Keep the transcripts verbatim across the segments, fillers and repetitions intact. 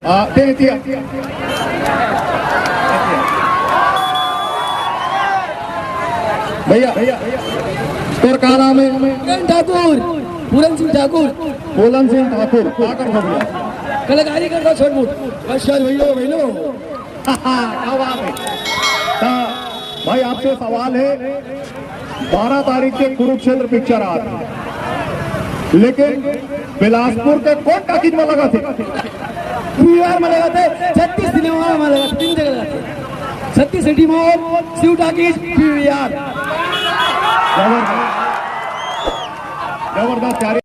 हाँ, दे दिया। भैया, भैया, तोर का नाम है? पूरन ठाकुर। पूरन सिंह ठाकुर। पूरन सिंह ठाकुर, का करथस भैया? कलाकारी करथंव छोट मोट। बस यार, भैया, भैया। क्या बात है। तो भाई, आपसे सवाल है, बारह तारीख के कुरुक्षेत्र पिक्चर आत हे, लेकिन बिलासपुर के कोन टाकीज में लगथे? पीवीआर में लगथे, छत्तीस सिनेमा में लगथे, तीन जगह लगथे। छत्तीस city mall, Shiv talkies, PVR. जबरदस्त, जबरदस्त यार।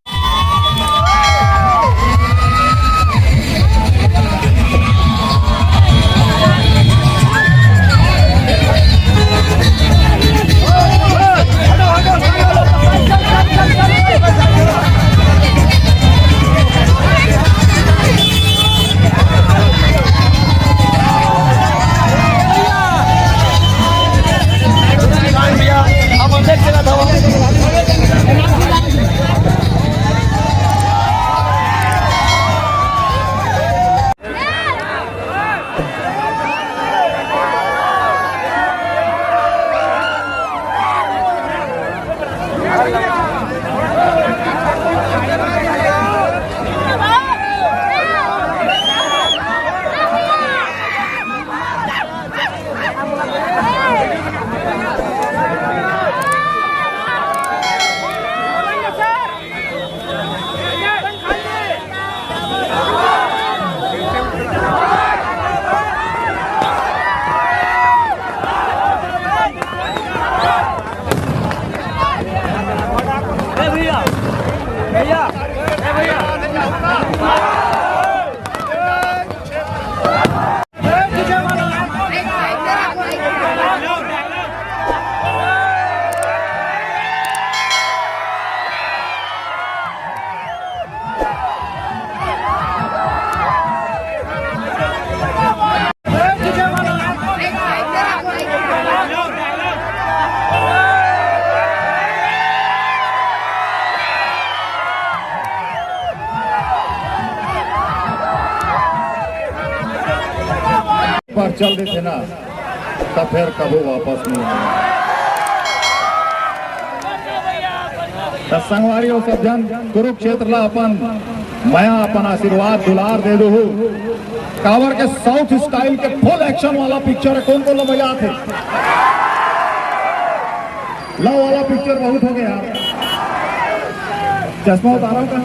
पर चल देथे ना, त फेर कभू वापस नहीं आए। त संगवारी हो सब झन, कुरुक्षेत्र ला अपन मया, अपन आशीर्वाद, दुलार दे दुहू। काबर के साउथ स्टाइल के फुल एक्शन वाला पिक्चर हे, कोन कोन ला मजा आथे? लव वाला पिक्चर बहुत हो गया। चश्मा उतारो का?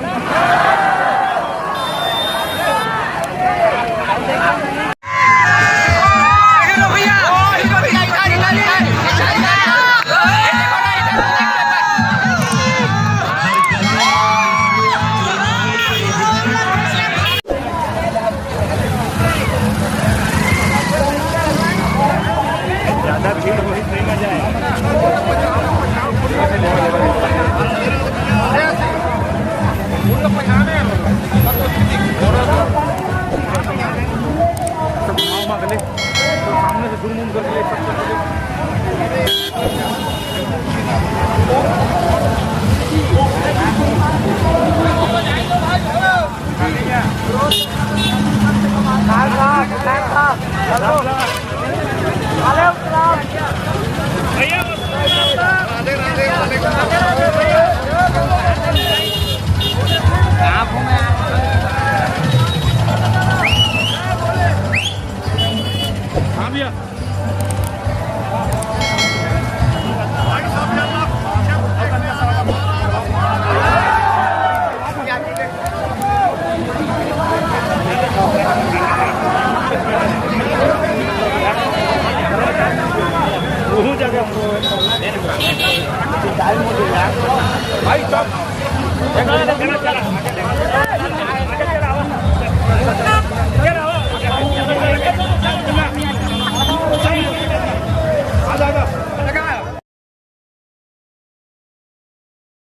हाँ भैया। भाई, चुप।